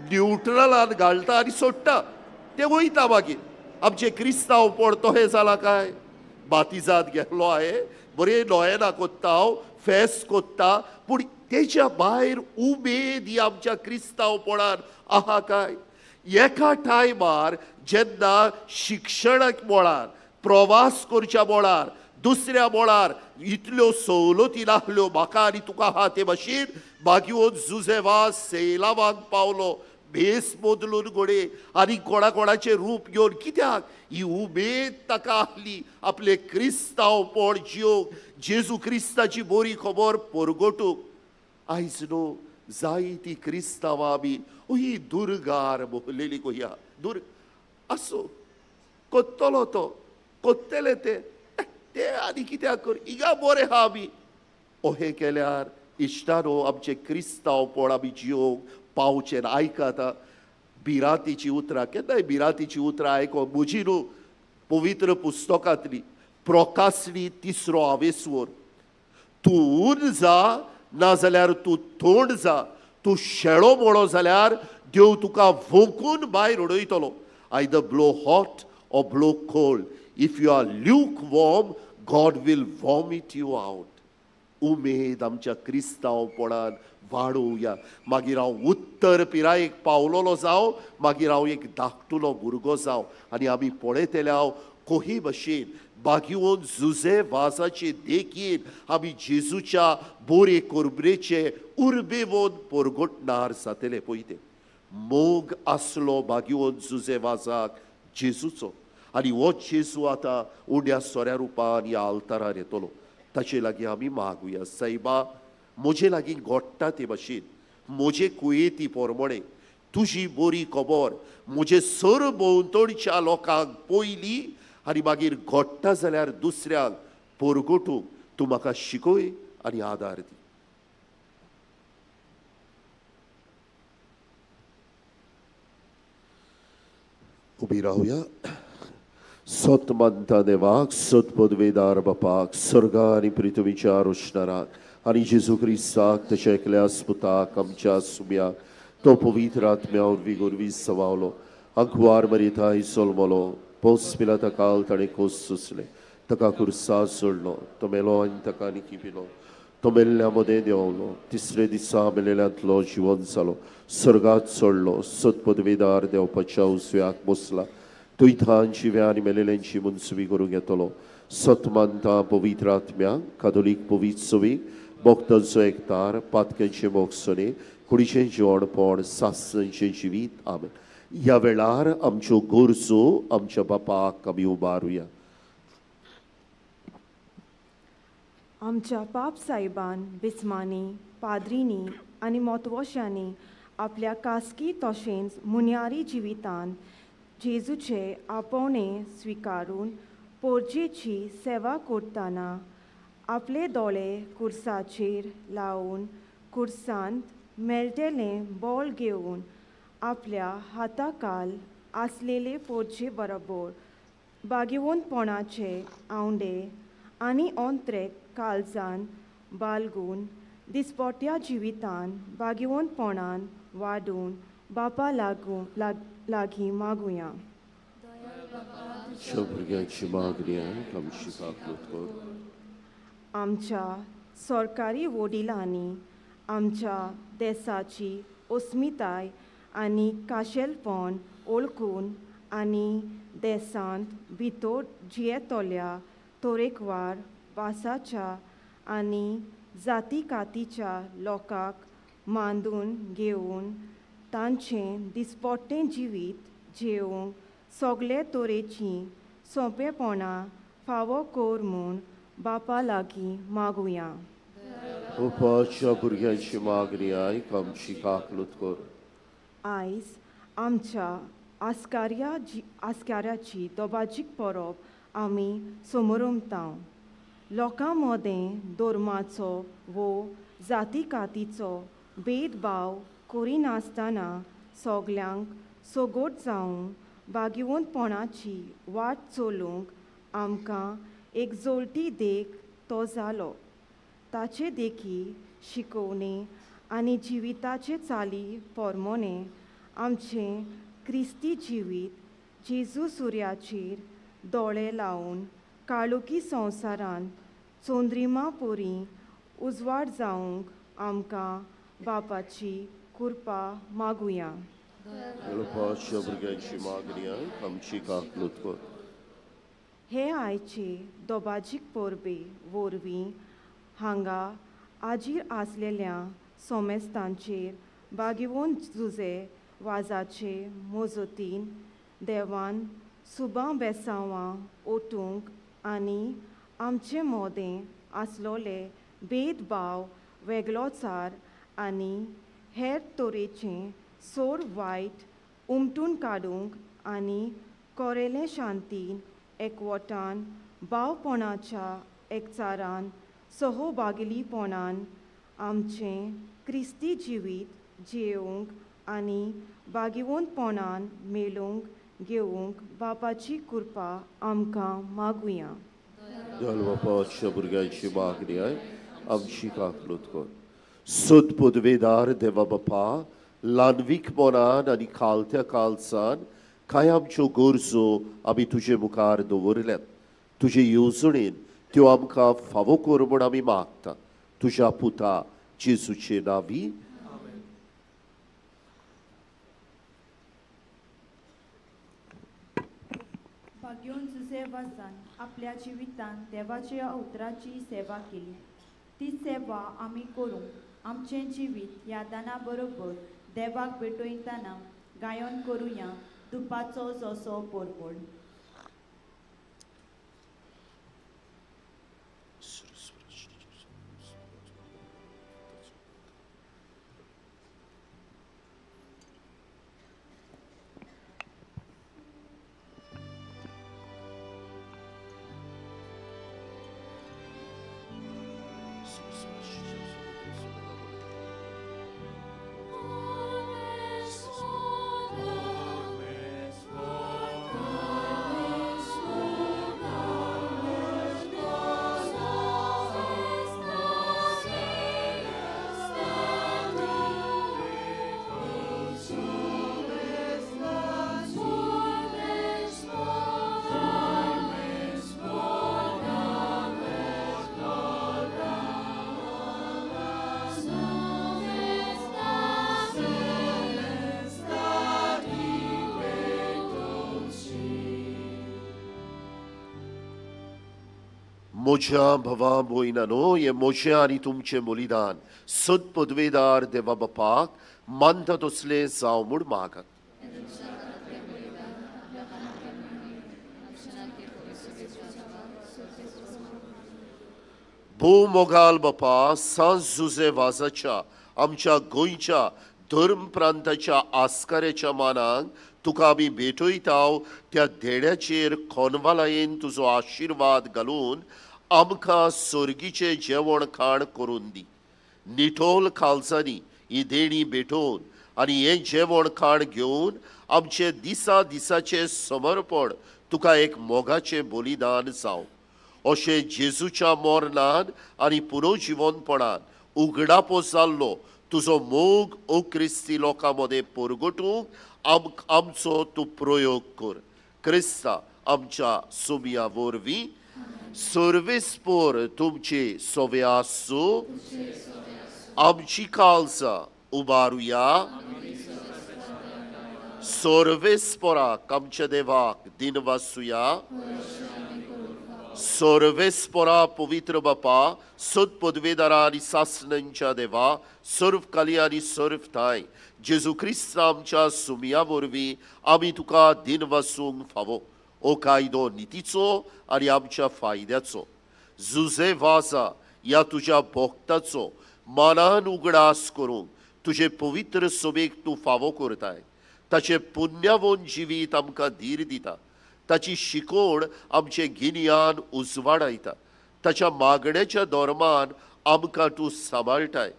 D: न्युट्रलान घालता आनी सोडटा, तें वयता. मागीर आमचें क्रिस्तांवपण तशें जालां काय? बातिजाद गेल्लो हांवें, बरें नोयेना कोत्ता हांव, फेस कोत्ता, पूण तेच्या भायर उमेद ही आमच्या क्रिस्तांवपणान आहा काय? एका टायमार जेन्ना शिक्षणाक मळार, प्रवास करच्या मळार, दुसऱ्या मळार इतल्यो सवलती नासल्यो म्हाका आनी तुका आहा ते भशेन, बागयोन जुजे वाज सेलावाक पावलो, भेस बदलून घडये आनी कोणा कोणाचें रूप घेवन, कित्याक ही उमेद ताका आसली आपलें क्रिस्तांवपण जियोंक, जेजू क्रिस्ताची बरी खबर परगटूंक. आयज न्हू जायती क्रिस्तांवां आमी ही दुर्गार भोगलेली कोया दुर्ग आसूं, कोत्तलो तो, कोत्तले ते, ते आनी कित्याक कर, हिंगा बरें आहा आमी. अहें केल्यार इश्टानो आमचें क्रिस्तांवपण आमी जियोंक पावचें. आयका आतां भिरांतीची उतरां, केन्नाय भिरांतीची उतरां आयको म्हजी न्हू, पवित्र पुस्तकांतली प्रकासणी तिसरो आवेसवर, तूं ऊन जा नाजाल्यार तूं थोंड जा, तूं शेळो मोळो जाल्यार देव तुका वोंकून भायर उडयतलो. Either blow hot or blow cold, if you are lukewarm God will vomit you out. उमेद आमच्या क्रिस्तांवपणान वाडोवया. मागीर हांव उत्तर पिरायेक पावलोलो जावं, मागीर हांव एक धाकटुलो भुरगो जावं, आनी आमी पळयतले हांव कोही भशेन बागयोन जुजे वाजाचे देखीन आमी जेजूच्या बोरे कोरबरेचे उर्बेवोन परगटणार जातले. पळय ते मोग आसलो बागयोन जुजे वाजाक जेजूचो, आनी हो जेजू आतां उण्या सोऱ्या रुपान ह्या आल्तारार येतलो. ताचे लागीं आमी मागुया, सायबा म्हजे लागीं घडटा ते भशेन, म्हजे कुयेती प्रमाणे तुजी बरी खबर म्हजे सरभोंवतणच्या लोकांक पयली आनी मागीर घडटा जाल्यार दुसऱ्यांक परगटूंक तूं म्हाका शिकय आनी आदार दी. उबी रावया. सत मानता देवाक, सत पदवेदार बापाक, सर्गा आनी पृथ्वीच्या रोशणाराक, आनी जेजू क्रिस्ताक तशें एकल्या पुताक आमच्या सुम्याक, तो पवित्र आत्म्या वरवीं गोरवी सवावलो, आंकवार मरिताय सोलमलो, पोस पिला ताका ताणें खोस सोंसलें, ताका खुर्सा सोडलो, तो मेलो आनी ताका निकी पिलो, तो मेल्ल्या मदें देंवलो, तिसरे दिसा मेलेल्यांतलो जिवन जालो, सर्गात सोडलो, सत पदवेदार देवपाच्या उजव्याक बसला, थंय जिव्या आनी मेलेल्यांची मनसुबी करूंक येतलो. सत मानता पवित्र आत्म्या, कातोलीक पवित्र सवी, भक्तांचो एकतार, पातक्यांचे मोगसणे, कुडीचें जेवणपण, सासणचें जिवीत. आमेन. ह्या वेळार आमच्यो गरजो आमच्या बापाक आमी उबारुया.
C: आमच्या पाप साहेबान, बिस्मांनी, पाद्रींनी आनी मोतवोश्यांनी आपल्या खासगी तशेंच मुन्यारी जिवितांत जेजूचे आपोवणें स्विकारून पोरजेची सेवा करतना आपले दोळे कुर्साचेर लावन कुर्सांत मेळटेलें बॉल घेवन आपल्या हाताकाल आसलेले फोरचे बरोबर बागेवनपणाचे आवंडे आनी ओंत्रे काळजान बालगून दिसपोट्या जिवितान बागेवनपणान वाडून बापा लागू लागीं मागुया.
D: भुरग्यांची मागणी आमची काकूत कर.
C: आमच्या सरकारी वडिलांनी आमच्या देसाची अस्मिताय आनी काशेलपण ओळखून आनी देसांत भितर जियेतल्या तरेकवार भासाच्या आनी जाती कातीच्या लोकांक मांदून घेवन तांचें दिसपट्टें जिवीत जेवंक सगळे तरेचीं सोंपेपणां फावो कर म्हूण बापा लागीं मागुया.
D: बापाच्या भुरग्यांची मागणी आयक आमची काकलूत कर.
C: आयज आमच्या आस्काऱ्याची दोबाजीक परब आमी समरमता. लोकां मदें धर्माचो वो जाती कातीचो भेदभाव करिनासतना सगल्यांक सगट जावं बागिवंतपणाची वाट चलूंक आमकां एक जोलती देख तो जालो. ताचे देखी शिकोवणी आनी जिविताचे चाली पोरमोने आमचें क्रिस्ती जिवीत जेजू सुर्याचेर दोळे लावन काळोखी संवसारांत चंद्रिमा परी उजवाड जावंक आमकां बापाची कृपा मागुया.
D: भुरग्यांची मागणी आमची काकलूत कर.
C: हे आयचे दोबाजीक परबे वरवीं हांगा आजीर आसलेल्या सोमेस्तांचेर बागेवन जुजे वाजाचे मजतीन देवान सुबां बेसांवां ओतूंक आनी आमचे मोदें आसलोले भेदभाव वेगळोचार आनी हेर तरेचें सोर वायट उमटून काडूंक आनी कोरेले शांतीन एकवटान भावपणाच्या एकचारान सहभागीपणान आमचें क्रिस्ती जिवीत जियेवंक आनी बागिवंतपणान मेळूंक घेवंक बापाची कृपा आमकां मागुया.
D: बापाच्या भुरग्यांची मागणी आमची काकलूत कर. सुद पदवेदार देवा बापा ल्हानवीक मनान आनी खालत्या कालसान कांय आमच्यो गरजो आमी तुजे मुखार दवरल्यात. तुजे येवजणेन त्यो आमकां फावो कर म्हूण आमी मागता. तुज्या पुता जेजूचे नांवी.
I: भाग्योन जुजे वासान आपल्या जिवितान देवाच्या उतराची सेवा केली. ती सेवा आमी करूंक आमचें जिवीत ह्या दाना बरोबर देवाक भेटयतना गायन करुया दुपाचो जसो पोरपोळ.
D: म्हज्या भावा भयणांनो, हें म्हजें आनी तुमचें बलिदान सत पदवेदार देवा बापाक मानता तसलें जावं म्हूण मागात. भोव मोगाल बापा, सांज जुजे वाजाच्या आमच्या गोंयच्या धर्म प्रांताच्या आस्काऱ्याच्या मानाक तुका आमी भेटयता. त्या धेड्याचेर खोनवालायेन तुजो आशिर्वाद घालून आमकां सोर्गीचें जेवण खाण करून दी. निठोल खालसांनी ही देणी भेटोवन आनी हें जेवण खाण घेवन आमचें दिसा दिसाचें समर्पण तुका एक मोगाचें बलिदान जावं. अशें जेजूच्या मरणान आनी पुनर्जिवनपणान उगडापो जाल्लो तुजो मोग ओ क्रिस्ती लोकां मदें परगटूंक आमचो तूं प्रयोग कर. क्रिस्ता आमच्या सुमया वरवीं. सर्वेस्पोर तुमचे सवे आसूं. आमची काळजां उबारुया. सर्वेस्पोराक आमच्या देवाक दिनवासुया. सर्वेस्पोरा पवित्र बापा, सत पदवेदारा आनी सासणांच्या देवा, सर्व काली आनी सर्व ठांय जेजू क्रिस्त आमच्या सुमया वरवीं आमी तुका दिनवासूंक फावो. ओ कायदो नितीचो आनी आमच्या फायद्याचो जुजे वाजा ह्या तुज्या भक्ताचो मानान उगडास करूंक तुजे पवित्र सभेक तूं फावो करताय. ताचें पुण्यावन जिवीत आमकां धीर दिता. ताची शिकवण आमचें गिन्यान उजवाडायता. ताच्या मागण्याच्या धर्मान आमकां तूं सांबाळटाय.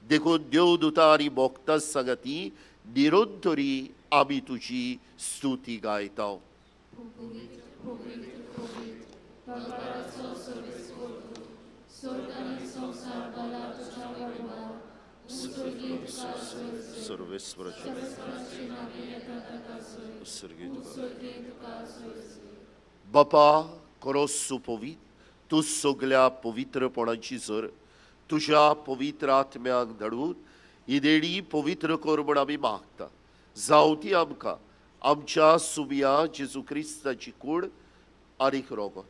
D: देखून देवदूता आनी भक्तां सांगाती निरंतरी आमी तुजी स्तुती गायता. बापा करो सुपवीत तूं सगल्या पवित्रपणाची जर तुज्या पवित्र आत्म्याक धाडून ही देणी पवित्र कर म्हूण आमी मागता. जावं ती आमकां आमच्या सुमया जेजू क्रिस्ताची कूड आनीक रोगत.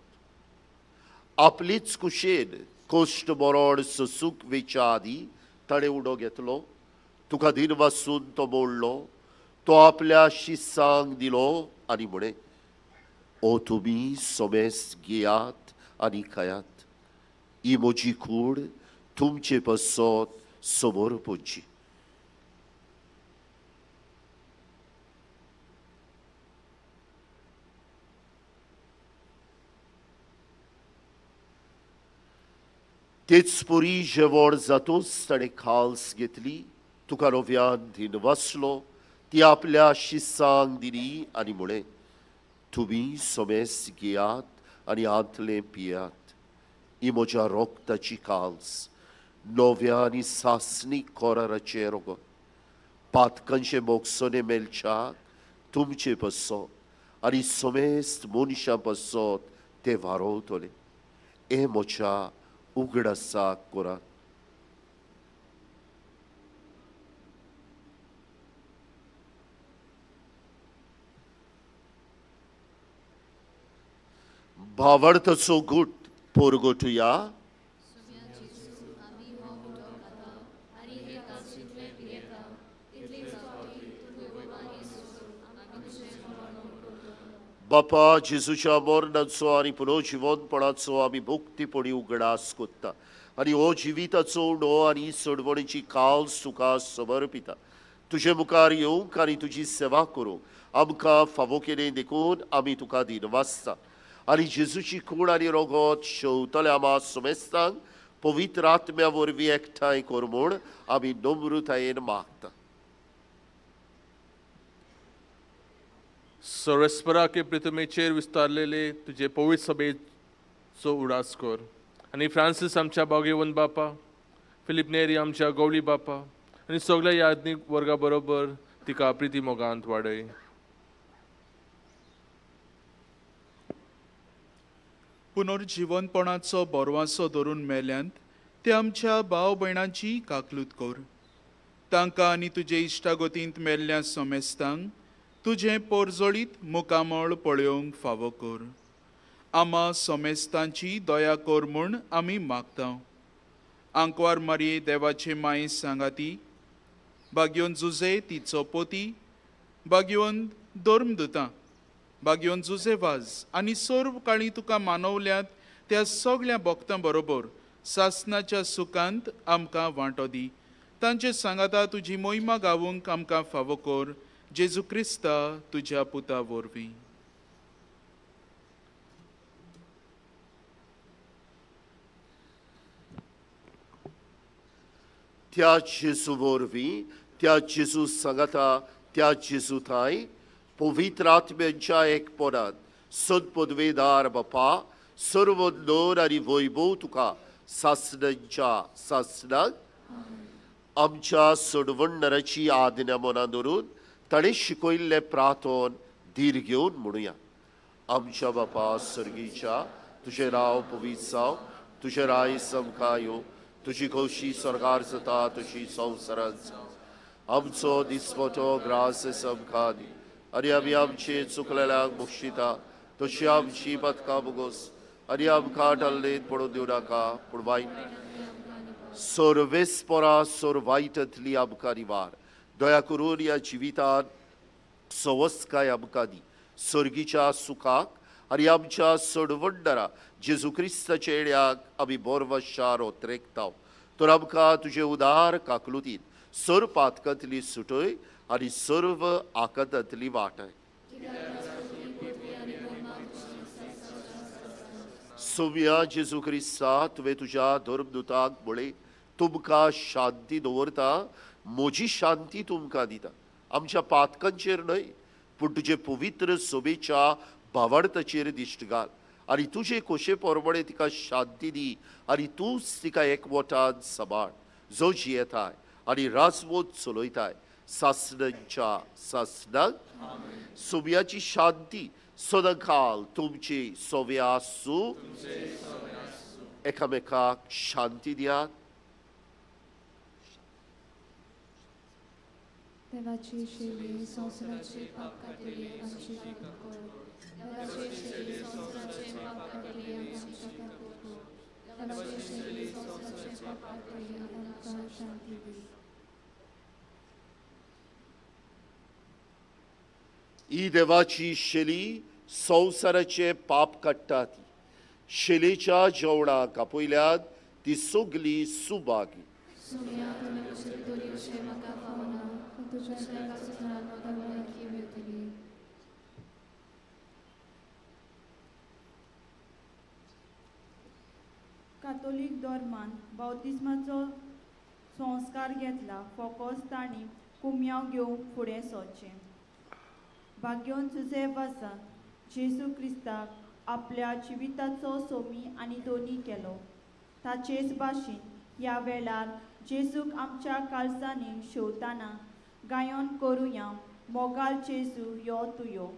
D: आपलीच कुशेन कश्ट मरण सोसूंक वेच्या आदीं ताणें उडो घेतलो. तुका दिनवासून तो मोडलो. तो आपल्या शिसांक दिलो आनी म्हळें, ओ तुमी सोमेस घेयात आनी खायात. ही म्हजी कूड तुमचे पासत समर्पणची. तेच परी जेवण जातूच ताणें खाल्स घेतली. तुका नव्यान दिनवासलो. ती आपल्या शिसांक दिली आनी म्हळें, तुमी सोमेस घेयात आनी आंतलें पियात. ही म्हज्या रोगताची काल्स, नव्या आनी सासणीक कराराचें रोगत. पातकांचें मोगसोने मेळच्याक तुमचे पासत आनी सोमेस्त मनशां पासत ते वारोवतले. हें म्हज्या उगडासाक करात. भावार्थाचो गूट पोरगोटुया. बापा जेजूच्या मरणाचो आनी पुनर्जिवनपणाचो आमी मुक्तीपणी उगडास कोत्ता आनी हो जिविताचो उणो आनी सोडवणीची काल्स तुका समर्पिता. तुजे मुखार येवंक आनी तुजी सेवा करूंक आमकां फावो केलें देखून आमी तुका दिनवासता. आनी जेजूची कूड आनी रोगत शेवतल्या आमा सोमेस्तांक पवित्र आत्म्या वरवीं एकठांय कर म्हूण आमी नम्रतायेन मागता.
J: सर्वेस्पराके पृथ्वीचेर विस्तारलेले तुजे पवित्र सभेचो उडास कर आनी फ्रांसीस आमच्या बागेवन बापा, फिलीप नेरी आमच्या गवळी बापा आनी सगळ्या याज्ञीक वर्गा बरोबर तिका प्रिती मोगांत वाडय.
K: पुनर्जिवनपणाचो बोरवासो धरून मेल्यांत ते आमच्या भाव भयणांची काकलूत कर. तांकां आनी तुजे इश्टागतींत मेल्ल्या समेस्तांक तुजें पोरजोळीत मुखामळ पळोवंक फावो कर. आमा समेस्तांची दया कर म्हूण आमी मागता. आंकवार मारये देवाचे माये सांगाती, बागयोन जुजे तिचो पोती, बागयोन धर्मदुतां, बागयोन जुजे वाज आनी सर्व काळी तुका मानवल्यात त्या सगळ्या भक्तां बरोबर सासनाच्या सुखांत आमकां वांटो दी. तांचे सांगाता तुजी मोहिमा गावूंक आमकां फावो कर. जेजू क्रिस्ता तुज्या पुता वरवीं.
D: त्या जेजू वरवीं, त्या जेजू सांगाता, त्या जेजू थांय पवित्र आत्म्यांच्या एकपणान सद पदवेदार बापा सर्व नर आनी वैभव तुका सासणांच्या सासणाक. आमच्या सोडवणदाराची आज्ञा मनां धरून ताणें शिकयल्लें प्रार्थन धीर घेवन म्हणुया. आमच्या बापा सर्गीच्या, तुजें नांव पवित्र जावं, तुजें राय आमकां येवं, तुजी खोशी स्वर्गार जाता तशी संवसारांत जावं. आमचो दिसपटो ग्रास आमकां दी आनी आमी आमचे चुकलेल्यांक बक्षिता तशी आमची पदकां भोगोस आनी आमकां टल्लेंत पडून दिवं नाका, पूण वायट सर्वेस्परा सोर वायटंतली आमकां निवार. दया करून ह्या जिवितांत सवस्काय आमकां दी, सर्गीच्या सुखाक आनी आमच्या सोडवणदारा जेजू क्रिस्ताच्या येण्याक आमी बोरवशार ओतरेकता. तर आमकां तुजे उदार काकलुतीन सर्व पातकांतली सुटय आनी सर्व आकांतांतली वाटय. सोम्या जेजू क्रिस्ता, तुवें तुज्या धर्मदूताक म्हळें, तुमकां शांती दवरता, म्हजी शांती तुमकां दिता. आमच्या पातकांचेर न्हय पूण तुजे पवित्र सभेच्या भावार्थाचेर दिश्ट घाल आनी तुजे खोशे प्रमाणे तिका शांती दी आनी तूंच तिका एकवटान सांबाळ, जो जियेताय आनी राजवत चलयताय सासणांच्या सासणाक. सोम्याची शांती सदांकाल तुमची सोव्या आसूं. एकामेकाक शांती दियात.
H: देवाची शेली संवसाराचे पाप काडटली आमची कर. देवाची शेली संवसाराचे पाप काडटली आमची कर. देवाची शेली संवसाराचे पाप काडटली आमकां शांती दी.
D: ही देवाची शेली संवसाराचे पाप काडटा. ती शेलीच्या जेवणाक आपयल्यात ती सगली सुभागी.
I: कातोलीक धर्मान बाप्तिस्माचो संस्कार घेतला फोकोस तांणी कुम्यांव घेवंक फुडें सरचें. भाग्योन जुझे वासान जेजू क्रिस्ताक आपल्या जिविताचो सोमी आनी दोनी केलो. ताचेच भाशेन ह्या वेळार जेजूक आमच्या काळजांनी शेवताना गायन करुया, मोगाल जेजू यो तूं यो.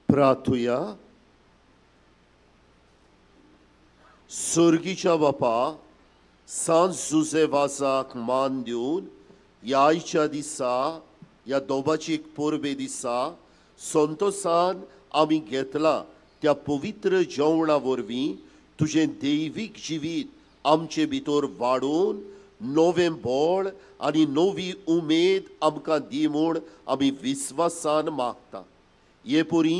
D: प्रार्थुया. सर्गीच्या बापा, सांत जुझे वाजाक मान दिवन ह्या आयच्या दिसा, ह्या दोबाची एक परबे दिसा संतोसान आमी घेतला त्या पवित्र जेवणा वरवीं तुजें दैवीक जिवीत आमचे भितर वाडोवन नवें बळ आनी नवी उमेद आमकां दी म्हूण आमी विस्वासान मागता. हे परी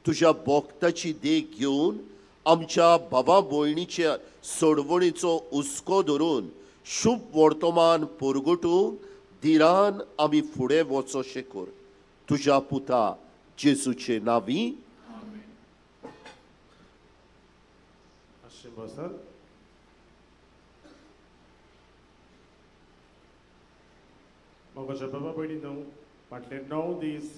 D: तुज्या भक्ताची देख घेवन आमच्या बाबा भयणीच्या सोडवणीचो हुस्को धरून शुभ वर्तमान परगटूंक धिरान आमी फुडें वचोशें कर. तुज्या पुता जेजूचे नांवी.
B: मोगाच्या बाबा भयणीनो, फाटले 9 दीस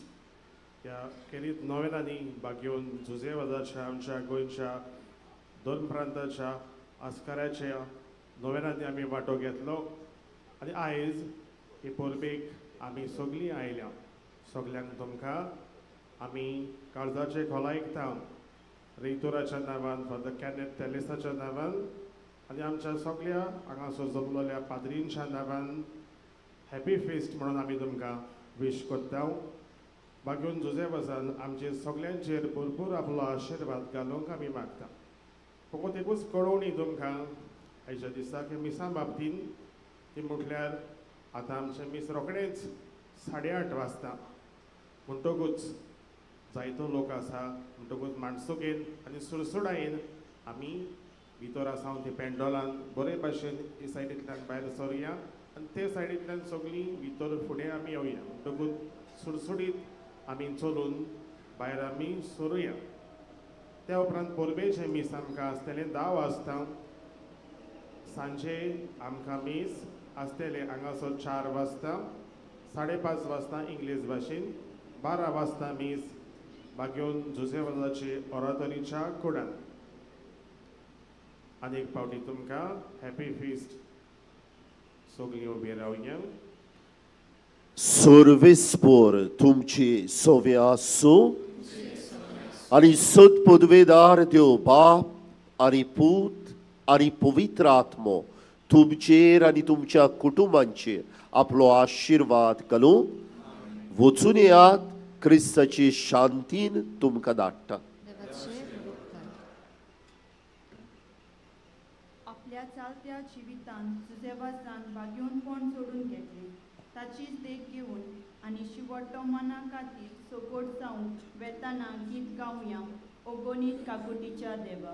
B: ह्या केरीत नोवेनांनी बागेवन जुझे वाजाच्या आमच्या गोंयच्या दोन प्रांताच्या आस्काराच्या नोवेनांनी आमी वांटो घेतलो आनी आयज हे परबेक आमी सगळीं आयल्या. सगल्यांक तुमकां आमी काळजाचे खोलायक थावन रेतोराच्या नांवान, फादर कॅनेट तेलेसाच्या नांवान आनी आमच्या सगळ्या हांगासर जमलेल्या पाद्रींच्या नांवान हॅपी फेस्ट म्हणून आमी तुमकां विश करता. बागेवन जुझे वाजान आमचे सगल्यांचेर भरपूर आपलो आशिर्वाद घालूंक आमी मागता. फकत एकूच कळोवणी तुमकां आयच्या दिसाक मिसां बाबतीन, ती म्हटल्यार आतां आमचें मीस रोखडेंच 8:30 वाजता, म्हणटकूच जायतो लोक आसा, म्हणटकूच माणसुकेन आनी सुडसुडायेन आमी भितर आसा ते पेंडोलान बरे भाशेन हे सायडींतल्यान भायर सरुया आनी ते सायडींतल्यान सगळीं भितर फुडें आमी येवया, म्हणटकूच सुडसुडीत आमी चलून भायर आमी सरुया. त्या उपरांत परबेचें मीस आमकां आसतलें 10 वाजता, सांजे आमकां मीस आसतलें हांगासर 4 वाजता, 5:30 वाजता इंग्लीश भाशेन, 12 वाजता मीस बागेवन जुजे वाजाचे ऑरातोरीच्या कुडान. आनी एक फावटी तुमकां हॅपी फिस्ट. सगळीं उबी रावया.
D: सर्वेस्पोर तुमची सोवे आसूं आनी सत पदवेदार देव बाप आनी पूत आनी पवित्र आत्मो तुमचेर आनी तुमच्या कुटुंबांचेर आपलो आशिर्वाद घालूं. वचून येयात, क्रिस्ताची शांतीन तुमकां धाडटा.
I: आपल्या चालत्या जिवितान जुजेवासान भाग्योनपण सोडून घेतले, ताचीच देख घेवन आनी शिवटो मना खातीर सोगोट जावंक वेताना गीत गावया ओगोनीत काकुटीच्या देवा.